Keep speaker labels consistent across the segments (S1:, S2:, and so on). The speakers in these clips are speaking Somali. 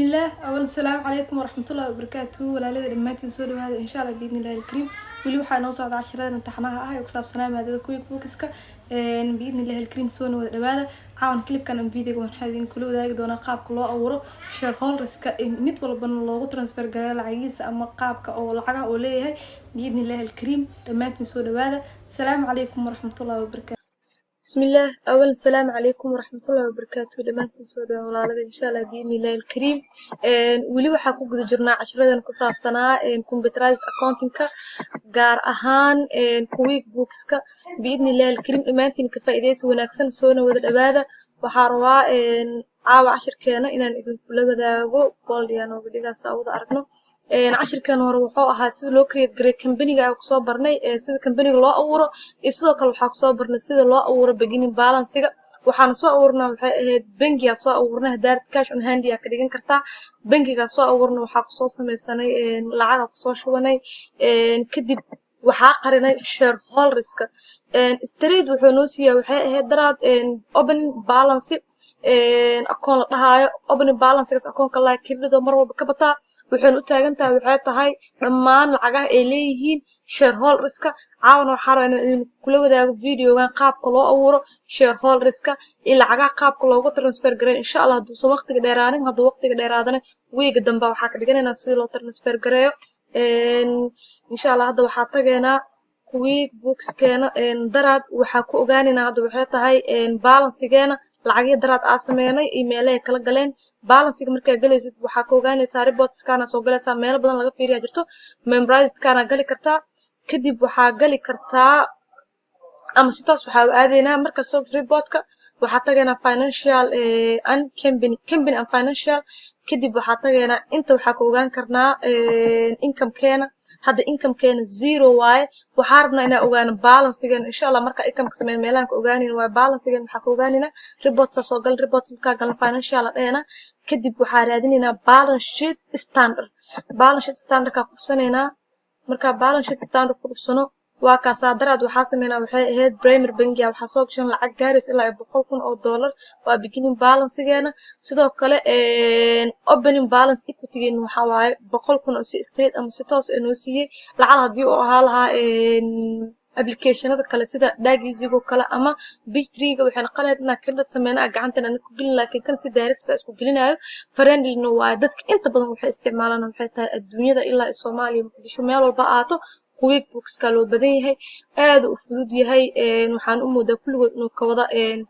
S1: Bismillaah. Awal, asalaamu calaykum waraxmatullahi wabarakaatu. Walaalada dhammaantiin, soo dhawaada. Insha Allah, biidni illahi alkariim, weli waxaa inoo socda cashiradan imtixaanaha ah ee ku saabsanaa maadada QuickBooks-ka. Biidni illahi alkariim, soona wada dhawaada. Caawan clipkan ama videoga waxaa idinkula wadaagi doonaa qaabka loo abuuro shareholderska, mid walbana loogu transfer gareeyo lacagihiisa ama qaabka oo lacagaha uu leeyahay, biidni illahi alkariim. Dhammaantiin soo dhawaada. Asalaamu calaykum waraxmatullahi wabarakaatu.
S2: Bismillaah. Awal, asalaamu calaykum waraxmatullahi wabarakaatu. Dhammaantiin soo dhawaada, walaalada. Insha Allah, biidni illahi alkariim, weli waxaa ku guda jirnaa cashiradan ku saabsanaa computerized accountingka, gaar ahaan QuickBookska. Biidni illahi alkariim, dhammaantiin ka faa'iidaysi wanaagsan, soona wada dhawaada. Waxaa rabaa caawa cashirkeena inaan idinkula wadaago. Bold yaa nooga dhigaa saa wada aragno. Cashirkeena hore wuxuu ahaa sida loo create gareeyo companyga aan kusoo barnay, sida companyga loo abuuro, iyo sidoo kale waxaa kusoo barnay sida loo abuuro beginning balancega. Waxaana soo abuurnaa waxay ahayd bangigaa soo abuurnay. Hadaarid cash on hand yaa ka dhigan kartaa. Bangigaa soo abuurnay, waxaa kusoo sameysanay lacagaa kusoo shubanay, kadib waxaa qarinay shareholderska. Straight wuxuu noo siiyaa waxay ahayd daraad opening balance akoon la dhahaayo. Opening balancegaas akoonka la credit mar walba ka bataa, waxayna u taagan tahay waxay tahay dhammaan lacagaha ay leeyihiin shareholderska. Caawana waxaa rabaa inaan idin kula wadaago videogan qaabka loo abuuro shareholderska iyo lacagaha qaabka loogu transfer gareeyo, insha Allah, hadduusan waqtiga dheeraanin. Hadduu waqtiga dheeraadana, wiiga dambe waxaa ka dhiganaynaa sida loo transfer gareeyo, insha Allah. Hadda waxaa tagaynaa QuickBookskeena. Daraad waxaa ku ogaanaynaa hadda waxay tahay balancegeena, lacagihii daraad aa sameynay iyo meelahay kala galeen. Balancega markaa galaysid, waxaa ka ogaanaysaa reportskana soo galaysaa. Meelo badan laga fiiriyaa jirto. Memorizedkana gali kartaa, kadib waxaa gali kartaa ama si toos waxaa u aadaynaa. Marka soo reportka waxaa tagaynaa financial and company, company and financial. Kadib waxaa tagaynaa inta, waxaa ka ogaan karnaa incomekeena. Hadda incomekeena zero waaye. Waxaa rabnaa inaan ogaano balancegeena, insha Allah. Markaa incomeka sameyn, meelahan ka ogaanayna waaye balancegeena. Waxaa ka ogaanaynaa reportsaa soo gal. Report markaa galna, financial a dhehena, kadib waxaa raadinaynaa balance sheet standard. Balance sheet standardkaa ku dhufsanaynaa. Markaa balance sheet standard ku dhufsano, waa kaasaa. Daraad waxaa sameynaa waxay ahayd Premier bangiga waxaa soo gashan lacag gaaraysa ilaa iyo $100,000. Waa beginning balancegeena. Sidoo kale opening balance equitygeena waxaa waaye 100,000 oo si straight ama si toos ah noo siiyey lacag. Haddii uu ahaa lahaa applicationada kale sida DacEasygo kale ama Peachtreega, waxay noqon lahayd inaa credit sameyna gacantan ana ku gelin, laakiin kan si direct saa isku gelinayo, friendlyna waaye. Dadka inta badan waxay isticmaalaan waxay tahay adduunyada ilaa iyo Soomaaliya, Muqdisho, meel walba aato, QuickBookska loo badan yahay. Aad u fudud yahay, waxaan u moodaa kulligood inuu ka wada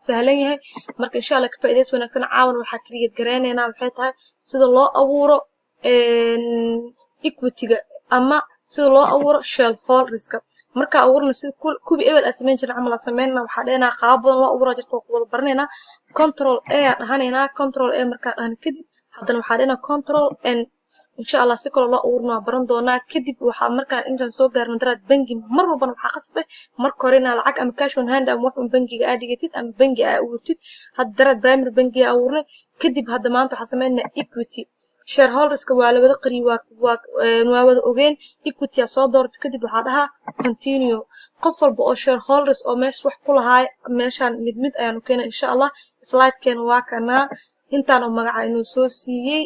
S2: sahlan yahay. Marka, insha Allah, ka faa'iidays wanaagsan. Caawan waxaa create gareynaynaa waxay tahay sida loo abuuro equity-ga ama sida loo abuuro shareholderska. Markaa abuurna, sida kuwii ebel aa samayn jirna camal aa sameynaa. Waxaa dhehnaa qaabab badan loo abuuraa jirta, waa ku wada baranaynaa. Control A aa dhahanaynaa. Control A markaa dhahana kadib, haddana waxaa dhehnaa Control N. Insha Allah, si kaloo loo abuurna waa baran doonaa. Kadib waxaa markaan intaan soo gaarno daraad bangi, mar walbana waxaa qasab ah marka hore inaa lacag ama cash on hand ama wax un bangiga aa dhigatid ama bangi aa abuurtid. Hadda daraad primary bangiga abuurnay. Kadib hadda maanta waxaa sameynaa equity. Shareholderska waa la wada qariyay, waa wada ogeen. Equity aa soo doorto, kadib waxaa dhahaa continue. Qof walba oo shareholders oo meesha wax ku lahaay, meeshaan mid mid ayaanu keenay, insha Allah. Slidekeena waa kanaa. Intaan oo magaca inuu soo siiyey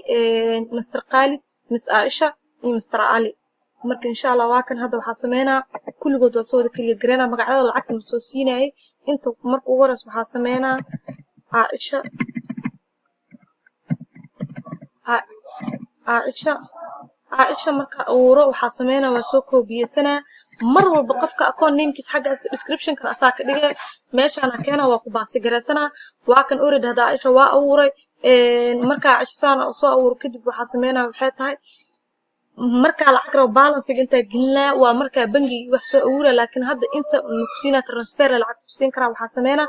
S2: Mr Khalid, Miss Aisha iyo Mr Ali. Marka, insha Allah, waa kan. Hadda waxaa sameynaa kulligood waa soo wada create gareynaa. Magacyada lacagta ma soo siinayay. Inta marka ugu horeysa waxaa sameynaa Caaisha. Caaisha, Caaisha marka abuuro, waxaa sameynaa waa soo koobiyeysanaa. Mar walba qofka account namekiisa xagga descriptionkan asaa ka dhigay, meeshaana keena, waa ku paste gareysanaa. Waa kan already hadda Caaisha waa abuuray. Markaa Caaisha saan soo abuuro, kadib waxaa sameynaa waxay tahay markaa lacag rabo balancega intaa gelinaa, waa markaa bangigi wax soo abuura. Laakiin hadda inta kusiinaa transfer lacag kusiin karaa. Waxaa sameynaa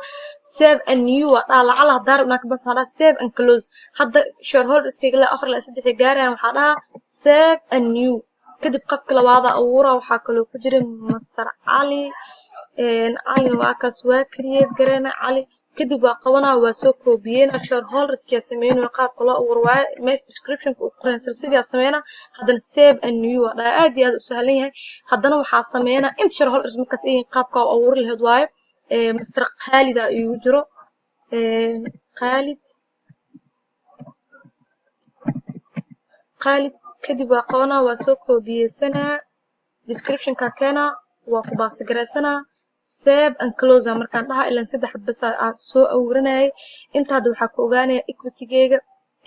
S2: save and new waa dhaha. Lacala hadaa rabnaa ka baxo, waxaa dhaha save and close. Hadda shareholderskayga ilaa afar ilaa saddex gaarayaan. Waxaa dhahaa save and new. Kadib qofka labaada abuura, waxaa kaloo ku jira Master Cali. Calina waa kaas, waa create gareyna Cali. Kadib waa qabanaa, waa soo koobiyeyna. Shareholderskiyaa sameynaya, qaabka loo abuuro waaye. Meesha descriptionka uu qoran sidaa sameynaa. Haddana save and new waa dhaha. Aad iyo aad u sahlan yahay. Haddana waxaa sameynaa inta shareholders markaas ay qaabka u abuuri lahayd waaye. Master Khalid aa iigu jiro. Khalid. Khaalid. Kadib waa qabanaa, waa soo koobiyeysanaa, descriptionka keenaa, waa ku paste gareysanaa, save and close aa markaan dhahaa. Ilaan saddex bas aa soo abuuranayay. Inta hadda waxaa ku ogaanaya equity-geyga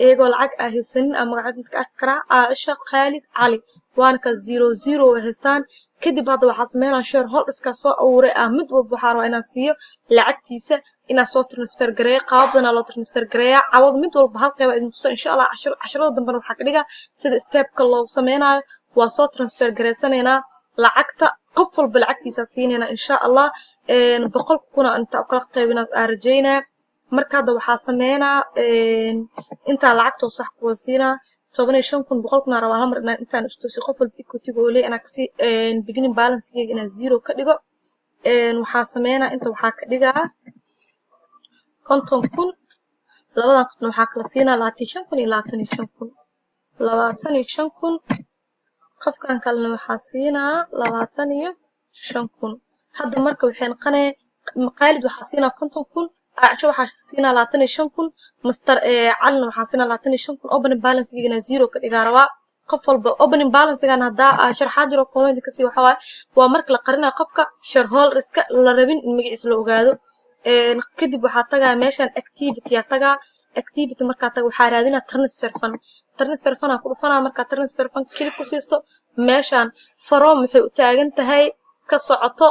S2: iyagoo lacag aa haysanin aa magacyada inta ka arki karaa: Caaisha, Khaalid, Cali, waana ka 00 way haystaan. Kadib hadda waxaa sameynaa shareholderska soo abuuray ah. Mid walba waxaa rabaa inaan siiyo lacagtiisa, inaan soo transfer gareeyo. Qaabab badanaa loo transfer gareeyaa. Cawad mid walba hal qeyb idin tusa, insha Allah. Casharada dambena waxaa ka dhigaa sida stepka loogu sameynayo. Waa soo transfer gareysanaynaa lacagta, qof walba lacagtiisa siineynaa, insha Allah. 100,000 inta kala qaybina aa rajeynaa. Marka hadda waxaa sameynaa intaa lacagtoo sax kuwada siinaa, 15,000. 100,000 aa rabaa hal mar inaan intaan isku tusiyo qof walba equity-ga oo leeyahay, inaan kasii beginning balance-geyga inaan zero ka dhigo. Waxaa sameynaa, inta waxaa ka dhigaa 50,000. Labadan qofna waxaa kala siinaa 25,000 iyo 25,000. 25,000 qofkan kalena waxaa siinaa 25,000. Hadda marka waxay noqonaya, Khaalid waxaa siinaa 50,000, Caaisha waxaa siinaa 25,000, Master Calina waxaa siinaa 25,000. Opening balance-geyga zero ka dhigaa rabaa qof walba. Opening balance-gan haddaa sharxaad yar oo comment kasii, waxaa waaye waa marka la qarinayo qofka shareholderska, la rabin in magaciisa la ogaado. Kadib waxaa tagaa meeshan, activity aa tagaa. Activity markaa taga, waxaa raadinaa transfer fund. Transfer fund aa ku dhufanaa. Markaa transfer fund click ku siisto, meeshan from waxay u taagan tahay ka socoto,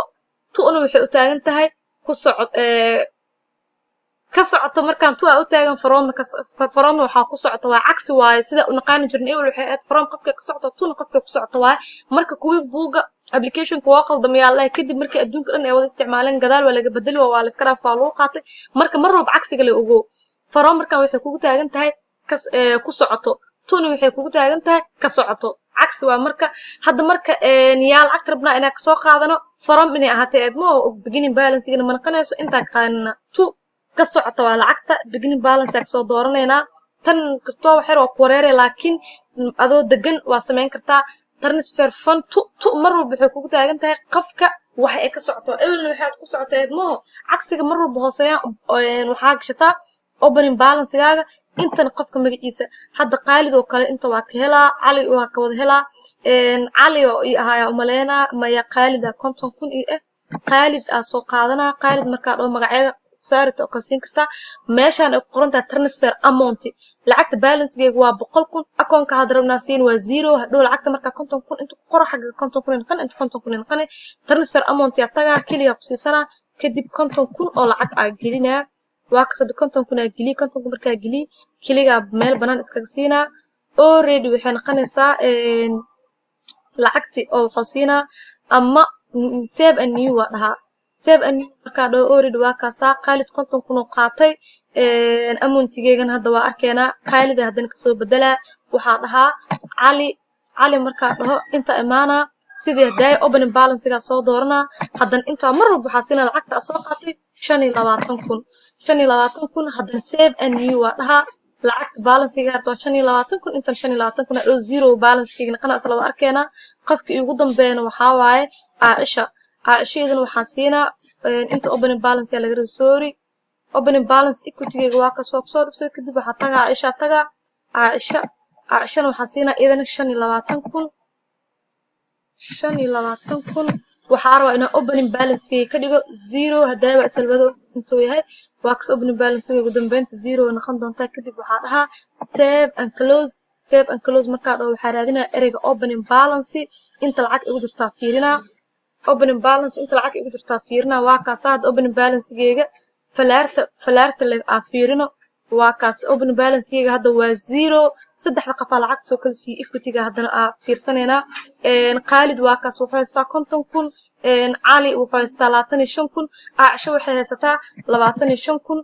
S2: to-na waxay u taagan tahay ku soco, ka socoto. Markaan to aa u taagan, fromna waxaa ku socota, waa cagsi waaye sida u naqaani jirnay. Ewel waxay ahayd from qofkay ka socoto, to-na qofkay ku socoto waaye. Marka QuickBooks-ka applicationka waa qaldamayaa lahay. Kadib markii adduunka dhan ay wada isticmaaleen, gadaal waa laga bedeli, waa la iska dhaaf, waa lagu qaatay. Marka mar walba cagsiga la ogow. From markaan waxay kugu taagan tahay kas ku socoto, to-na waxay kugu taagan tahay ka socoto, cagsi waa. Marka hadda marka yaa lacagta rabnaa inaan kasoo qaadano? From inay ahaatee eedmo beginning balance-gana ma naqanayso. Intaa ka qaadanana to ka socota waa lacagta beginning balance aa kasoo dooranaynaa. Tan kastoo waxyar waa ku wareeraya, laakiin adoo degan waa samayn kartaa. Transfer fund to mar walba waxay kugu taagan tahay qofka waxa ay ka socoto. Ebelna waxaad ku socota eedmaho cagsiga mar walba hooseeyaan. Waxaa gashataa opening balance-gaaga, intan qofka magaciisa. Hadda Qaalid oo kale inta waa ka helaa, Cali waa ka wada helaa. Cali oo ii ahaaya umaleynaa, maya, Qaalid aa 50,000 ii ah. Qaalid aa soo qaadanaa. Qaalid markaa dhaho, magacyada saarita oo kala siin kartaa. Meeshaan ay ku qoran tahay transfer amount, lacagta balance-geega waa 100,000. Akoonka hadda rabnaa siin waa zero. Hadhow lacagta markaa 50,000 inta ku qoro, xagga 50,000 noqon, inta 50,000 noqon. Transfer amount yaa tagaa, keliya ku siisanaa. Kadib 50,000 oo lacag aa gelinaa. Waa kas, hadda 50,000 aa geliye. 50,000 markaa geliye, keligaa meel banaan iskaga siinaa. Already waxay noqonaysaa lacagti oo wuxuu siinaa ama save and new waa dhahaa. Save and new markaa dhaho, already waa kaasaa Khaalid 50,000 oo qaatay. Amountigeygana hadda waa arkeenaa. Khaalida haddana kasoo bedelaa, waxaa dhahaa Cali. Cali markaa dhaho, inta imaanaa, sidii hadaaya opening balance-gaa soo dooranaa. Haddana intaa mar walba waxaa siinaa lacagta aad soo qaatay 25,000. 25,000 haddana save and new waa dhahaa. Lacagta balance-iga waa 25,000, intan 25,000. Hadhow zero balance-keyga naqana, isla wada arkeenaa. Qofka iigu dambeeyana waxaa waaye Caaisha. Caaishaydana waxaan siinaa inta opening balance yaa laga rabay, sorry. Opening balance equity-geyga waa kaas, waa kusoo dhufsaday. Kadib waxaa tagaa Caaisha, tagaa Caaisha. Caishana waxaa siinaa iyadana 25,000. 25,000 waxaa rabaa inaan opening balance-keyga ka dhigo zero. Haddaa waa isalwado intuu yahay, waa kas, opening balance-keyga ugu dambeynta zero way noqon doontaa. Kadib waxaa dhahaa save and close. Save and close markaa dhaho, waxaa raadinaa ereyga opening balance. Inta lacag igu jirtaa fiirinaa. Opening balance inta lacag igu jirtaa fiirinaa. Waa kaasa hadda opening balance-geyga. Falaarta le aa fiirino. Waa kaas, opening balance-geyga hadda waa zero. Saddexda qafaa lacagta soo kala siiye equity-ga haddana aa fiirsanaynaa. Khaalid waa kaas, wuxuu haystaa 50,000. Cali wuxuu haystaa 25,000. Caaisho waxay haysataa 25,000.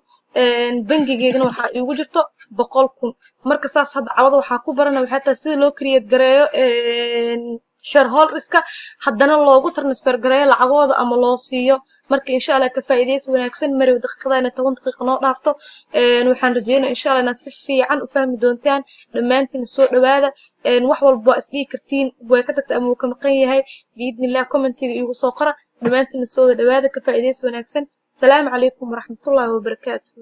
S2: Bangigeygana waxaa iigu jirto 100,000. Marka saas hadda cawada waxaa ku barana waxay tahay sida loo create gareeyo shareholderska, haddana loogu transfer gareeyo lacagooda ama loo siiyo. Marka insha Allah ka faa'iidaysi wanaagsan. Marow daqiiqada inay 10 daqiiqo noo dhaafto. Waxaan rajeynaya insha Allah inaad si fiican u fahmi doontaan. Dhammaantiin soo dhawaada. Wax walba waa isdhihi kartiin, way ka tagtay ama wuu ka maqan yahay, biidnillah commentiga iigu soo qora. Dhammaantiin soo dhawaada, ka faa'iidaysi wanaagsan. Salaamu calaykum waraxmatullaahi wabarakaatu.